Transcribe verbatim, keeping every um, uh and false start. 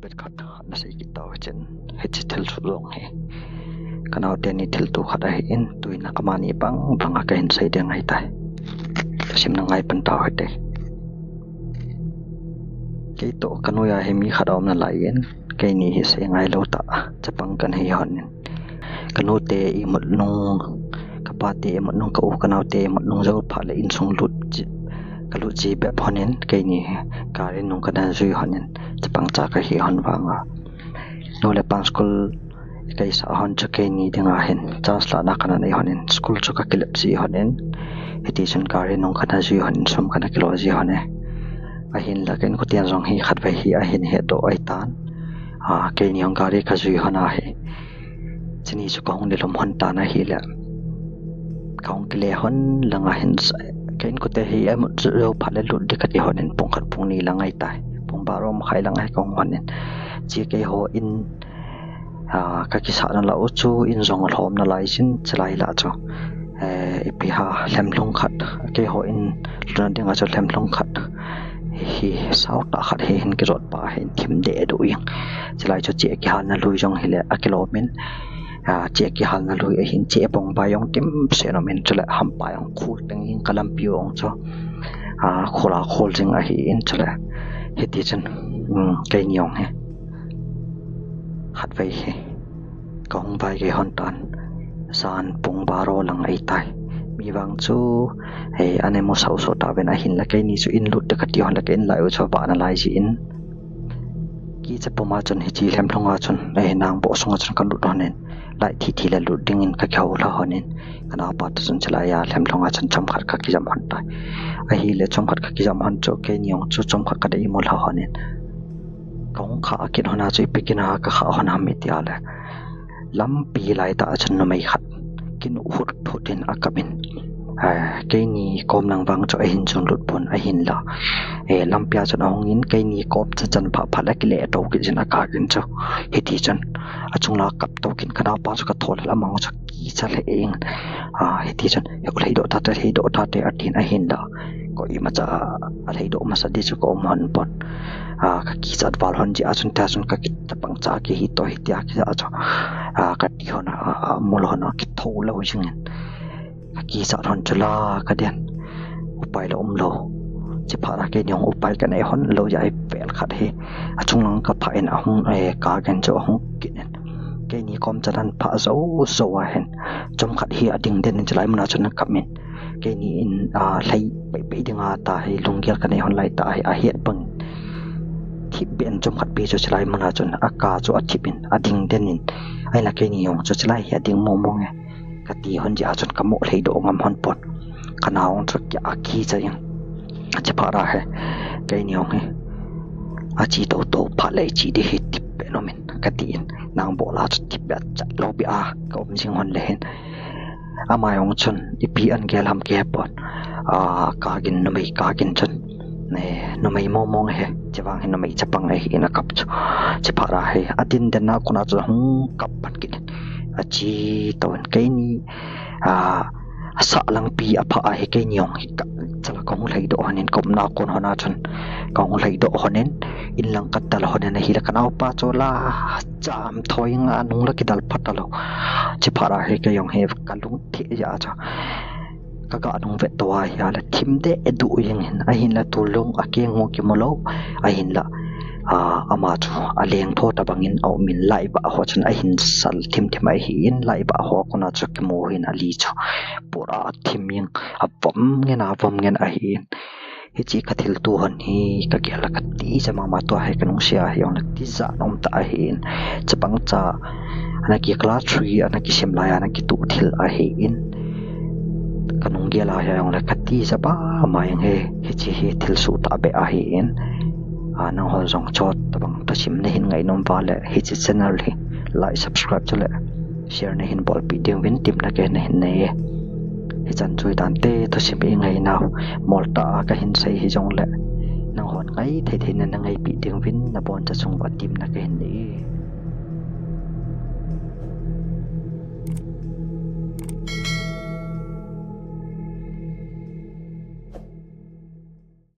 Bet khat nasei kit tau hichun, hiche thil soh jong hi kanao teni thil tu khat ahin, tuin a kamani bang banga kahin sei ding ahitai. Thusim na ngai pan tau hite. Kei toh kanu a hi mi khat aum nalaiyin, keini hi sei ngailou tah chapang kana hi hon in. Kanu te imut nung, kapa te imut nung, ka u kanao te imut nung jou phat le insung lut ji, kalut ji bep hon in, keini hi gari nung kana jui hon in, chapang cha kahi hon vanga. Nu le pan school kaisa hon chu keini dinga hin chance lana kana nei hon in, school chu kakilep ji hon in, hiti chun gari nung kana jui hon in, sum kana kilo ji hon e. Ahinla ka inkoten jong hi khatvei hi ahin hedoh ahitan. A, keini hong gari kajui hon ahi. Chuni chu kahung nilhum hon tan ahile, kahung kile hon langa hin, ka inkote hi amut jou phat le lut ding kati hon in, pung khat pung ni lang ahitai. Pung baro makhai lang ahi kahung hon in. Chie keiho in, a, kakisah nalai u chu in jong alhom nalai jin, chulai lah chu, eh, ipi ham, lhemlhung khat, keiho in lutna dinga chu lhemlhung khat hi, sautah khat hi hin kijot pa hin thim deh duh jeng. Chulai chu cheh kihalna lui jong hile akilom in, a, cheh kihalna lui ahin, cheh bongbai jong timsen um in, chule hampa jong khul teng jeng, kalampi jong chu, a, khula khul jing ahin, chule hiti chun, um, keini jong hi khatvei hi kahung vaigei hon tan, jan pung baro lang ahitai. Mi vang chu, eh, ana mu sauso tauvin, ahinla keini chu in lut ding kati hon le ka in lai u chu avah nalai jin, kicha puma chun hiche lhemlhunga chun, eh, nangboh sunga chun kalut hon in, lai thithi le lut dingin kakihou lha hon in, kanaopa toh chun chulai a lhemlhunga chun chomkhat kakijam hon tai. Ahile chomkhat kakijam hon chu keini jong chu chomkhat kana imu lha hon in, kahung khah kit hon a chu ipi kin a kakhah hon ham iti a le, lampi laitah a chun numei khat kinuh hut hut in akap in, eh, keini kom lang vang chu ahin chun lut pon, ahinla, eh, lampia chun ahung in, keini kom chanchan phat phat le akile tou kit jin akap in chu, hiti chun achung la kap tou kit in, kanaopa chu kathol lel, ama chu kicha lheh jeng, a, hiti chun, "He u lheidoh tate, lheidoh tate," atin, ahinla koimacha alheidoh masa ding chu kaum hon pon. A, kakichat val hon jeh a chun, tia chun kakichapang cha kihi toh hitia kija chu, a, kati hon a, a, amul hon a, kitho lou jingin, kakichat hon chu la kaden, upai la umlou. Chuphat a keini jong upai kanei hon lou jeh a, ivel khat hi achung lang kaphah in ahung, eh, kap in chu ahung kit in, keini kom chan ahin phah jou jou ahin, chomkhat hi ading den in chulai muna chun akap in, keini in, a, lhei peipei dinga tahi lunggel kanei hon laitah hi ahet bang, thipbeh in chomkhat pi chu chulai muna chun akap chu athip in, ading den in, ahinla keini jong chu chulai hi ading mong mong e kati hon jeh a chun kamoh lheidoh ngam hon pon. Kanao jong chu kia kicha jeng. Chuphat a hi keini jong hi ache tou tou phat le iche ding hi thipbeh in um in katin, nangboh la chu thipbeh a chat lou beh a kaum jing hon le hin, ama jong chun ipi ana gel ham kahe pon. A, kap in, numei kap in chun, eh, numei mong mong ahi, chuvang hi numei chapang ahin akap chu. Chuphat a hi ading den a kona chu hung kap pan kit in, ache tou in, keini, a, asah langpi aphah a hi keini jong hi ka, chala kahung lheidoh hon in, kaumna kon hon a chun kahung lheidoh hon in, in lang katel hon in, ahile kanaopa chu la cham thoi nga nung la kidel pha talou. Chuphat a hi kei jong hi kalung theh jeh a chu kaga nung vet tou ahile thim deh duh jeng in, ahinla tulung akeng ho kimu lou, ahinla, a, ama chu aleng tho tobang in aum in, laibah ho chun ahin sal thim thim ahin, laibah ho kona chu kimu hin ali chu pura athim jeng, avom ngen avom ngen ahin. Hiche kathilto hon hi kagel a katija mama, tua hi kanungse ahi jongle tijat um tah ahin. Chapang cha ana ki class three ana kisim lai a ana kituh thil ahin. Kanung gel ahi jongle katija mama jeng e, hiche hi thilsoh tah beh ahin. A, nangho jong chutobang thusim nahin ngainom uva le hiche channel hi like, subscribe chule share nahin bolpeh diuvin temna kahin nei e. Hichan chu hitante thusim ingainau, moltah a kahin sei hijongle nanghon ngai thei thei in nana ngaipeh diuvin naboncha chung uva temna kahin nei e.